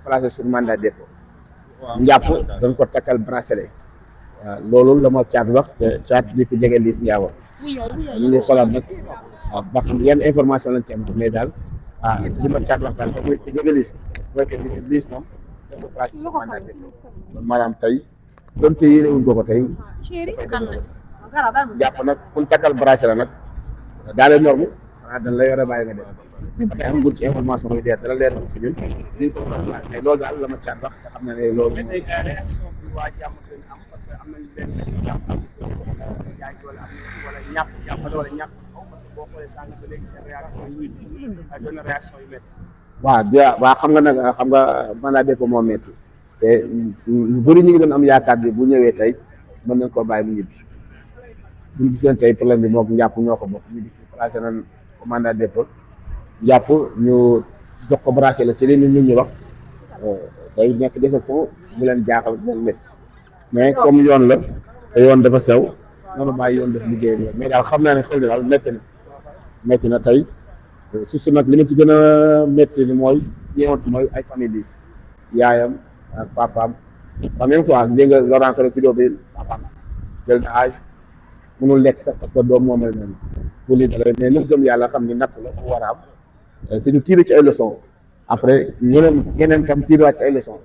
placé sur mandat dépôt njàpp dañ ko takkal bracelet waaw loolu la ma caat wax te caat bi ko jege Liss Ndiago ñu ngi xoolaat nag waaw ba xam yan information lañ ci am mais daal li ma caat wax daal te muy ko jege Liss mooy que Liss moom dañ ko placé sur mandat dépôt maanaam tey donte yéene wuñ ko tey jàpp nag pour takkal bracelet nag dans les normes dañ la yore bàyyi nga def ba tey amagul ci information yu leer dana leer ci ñun liñ ko mais loolu daal la ma caat wax te xam na ne loolu réaction bi waa jàmm gën am parce que am nañu benn jàmm jaay wala am wala ñàpp jàppale wala ñàpp parce que boo xoolee sànq ba léegi seen réaction yi doon na réaction yu métti waaw xam nga nag xam nga mandat dépôt moo métti te ñu bëri ñu ngi doon am yaakaar bi bu ñëwee tey mën nañ koo bàyyi mu ñibbi buñu gis leen tey problème bi mook njàpp ñoo ko bokk ñu gis ñu placé nañ mandat dépôt jàpp ñu jox ko bracelet ci li nit ñi wax day nekk dese foofu mu leen jaaxal mu leen métti mais comme yoon la te yoon dafa sew noonu bàyyi yoon def liggéeyam mais daal xam naa ne xel daal métti na tey surtout nag li ma ci gën a métti ni mooy ñeewant mooy ay famille Liss yaayam ak papaam quand même quoi dégg nga Laurent ko vidéo bi papaam jël na âge mënul lekk sax parce que doom moo mel noonu pour lii dalay mais ñu gëm yàlla xam ni natt la bu war a am te ñu tiire ci ay leçons après ñeneen tam tiire waat ci ay leçons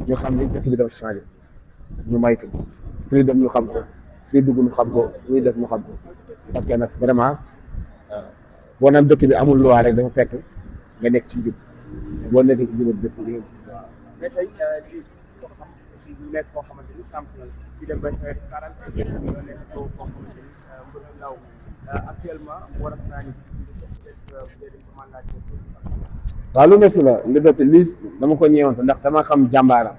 ñu xam ni dëkk bi dafa changé ñu maytu fi ñu dem ñu xam ko fi ñu dugg ñu xam ko ñuy def ñu xam ko parce que nag vraiment boo naan dëkk bi amul loi rek dafa fekk nga nekk ci njub boo nekkee ci njub dëkk bi mais tey Liss ko xam aussi ñu nekk koo xamante ni champion ci dem bay fay 40 ñoo nekk koo xamante ni mbër ndaw actuellement war naa ni waaw lu métti la Liberté Liss dama ko ñeewante ndax dama xam jàmbaaram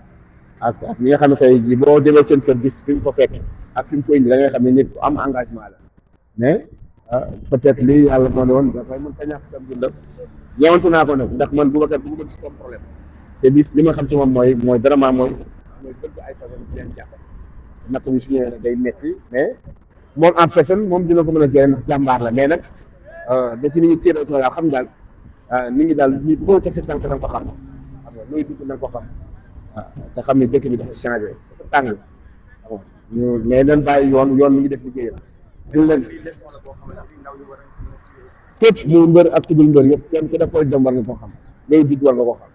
ak ñi nga xam ne tey jii boo demee seen kër gis fi mu ko fekk ak fi mu ko indi da ngay xam ne nit ku am engagement la mais peut-être lii yàlla moo ne woon dafay mën ta ñàkk sam dundam ñeewantu naa ko nag ndax man Boubacar bu ma gis comme problème te Liss li ma xam ci moom mooy vraiment mooy bëgg ay façon di leen jàppale natt bi su ñëwee nag day métti mais moom en personne moom dina ko mën a gérer ndax jàmbaar la mais nag da ci nit ñi téere daal xam daal nit ñi daal nit foo teg sa tànk na nga ko xam nga looy dugg na nga ko xam te xam ne dëkk bi dafa changé dafa tàng ñu mais dañ bàyyi yoon mi ngi def liggéeyam duñ leen képp mu mbër ak ku dul mbër yëpp kenn ku def fooy dem war nga ko xam looy dugg war nga ko xam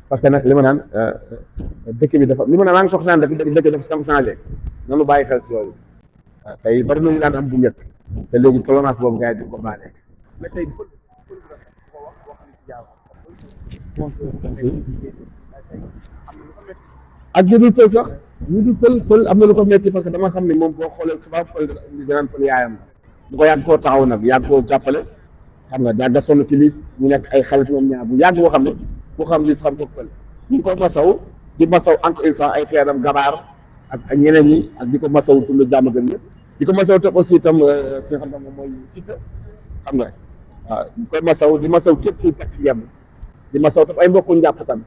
parce que nag li ma naan dëkk bi dafa li ma naan maa ngi ko wax naan dëkk dafa changé nanu bàyyi xel ci yooyu tey bari nañu daan am bu njëkk te léegi tolérance boobu gars yi di ko baale. mais tey ak ñu dul pël sax ñu dul pël am na lu ko metti parce que dama xam ne moom boo xoolee suba pël di danaan pël yaayam bu ko yàgg koo taxaw nag yàgg koo jàppale xam nga daal da sonn ci Liss ñu nekk ay xarit moom ñaar bu yàgg boo xam ne ku xam Liss xam ko pël ñu ngi ko masaw di masaw encore une fois ay frèram gabaar ak ñeneen ñi ak di ko masaw tund jàmm gën ñëpp di ko masaw tam aussi itam ki nga xam ne moom mooy Siteu xam nga waaw di koy masaw di masaw képp kuy takk yemb di masaw tam ay mbokku njàpp tam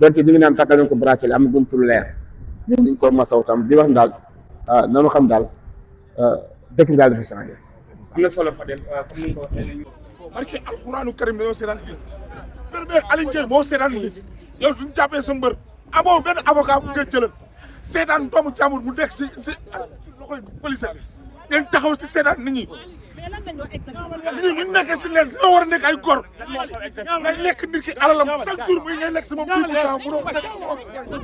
donte ñu ngi naan takkal nañ ko bracelet am na buntu leer ñun dañ ko masaw tam di wax daal nanu xam daal dëkk bi daal dafa changé. am na solo Fadel comme ni nga ko waxee. barke alxuraanu karim dañoo seetaan Liss premier Alioune Gueye moo seetaan Liss yow suñu jàppee sa mbër amoo benn avocat bu koy jëlal seetaan doomu jàmbur mu nekk si loxoy police ngeen taxaw si seetaan nit ñi bu ñu nekkee si leen ñoo war a nekk ay gor ngay lekk nit ki alalam chaque jour muy ngay lekk si moom 10% mënoo nekk si moom.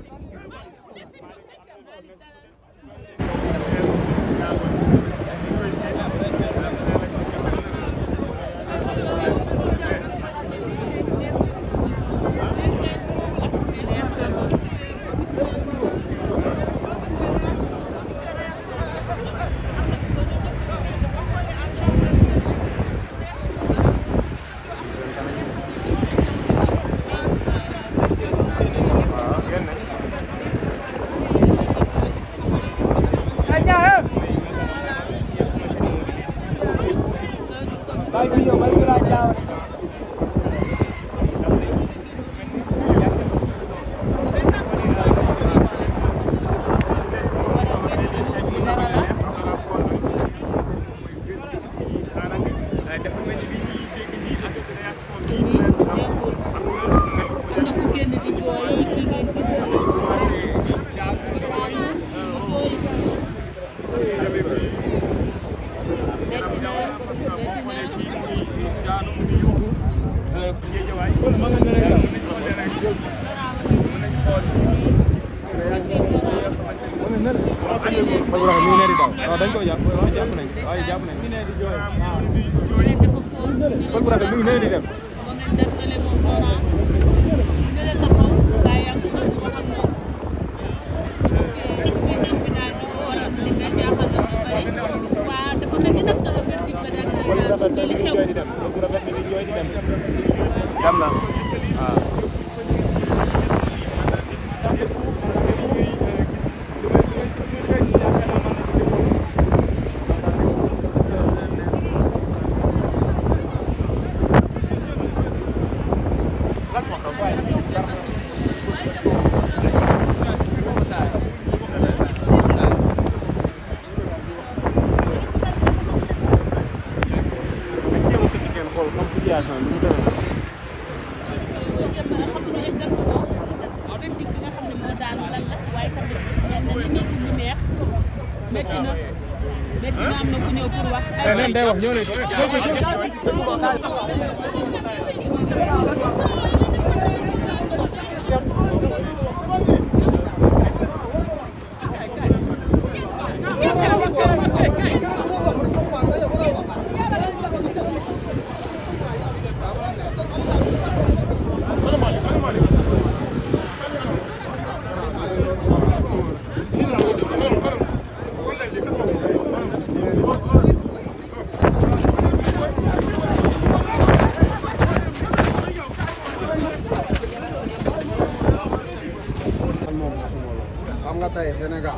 tey Sénégal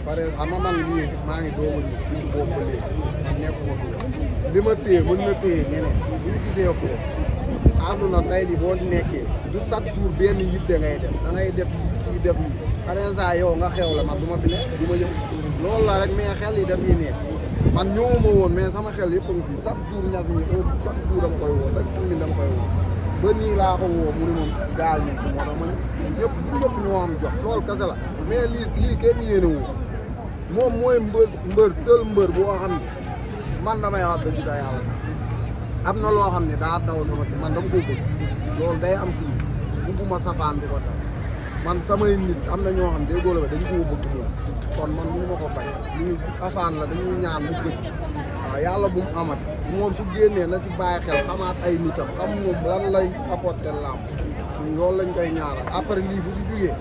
par exemple xam nga man lii maa ngi doog a ñëw fii boobu ba léegi man nekkuma fi li ma téye mën na téye ñeneen bu ñu gisee foofu àdduna tey ji boo si nekkee du chaque jour benn yitte ngay def da ngay def yi kii def yi par exemple yow nga xew la man du ma fi ne du ma ñëw loolu la rek mais xel yi daf yi nekk man ñëwuma woon mais sama xel yëpp a ngi fii chaque jour ñax mi heure chaque jour dama koy woo chaque jour dama koy woo ba nii laa ko woo mu ne moom gaal ñu moo tax man ñëpp ñoo am jot loolu kese la mais lii kenn yéene wu moom mooy mbër seul mbër boo xam ne man damay wax dëgg da yàlla am na loo xam ne daa daw sama man dama ko bëgg loolu day am suñu bugguma safaan di ko dal man samay nit am na ñoo xam ne déggoo la ba dañu ko bëgg moom kon man mënu ma ko bañ ñu afaan la dañuy ñaan mu gëj waaw yàlla bu mu amat moom su génnee na si bàyyi xel xamaat ay nitam xam moom lan lay apporter lamb loolu lañ koy ñaaral après lii bu fi jugee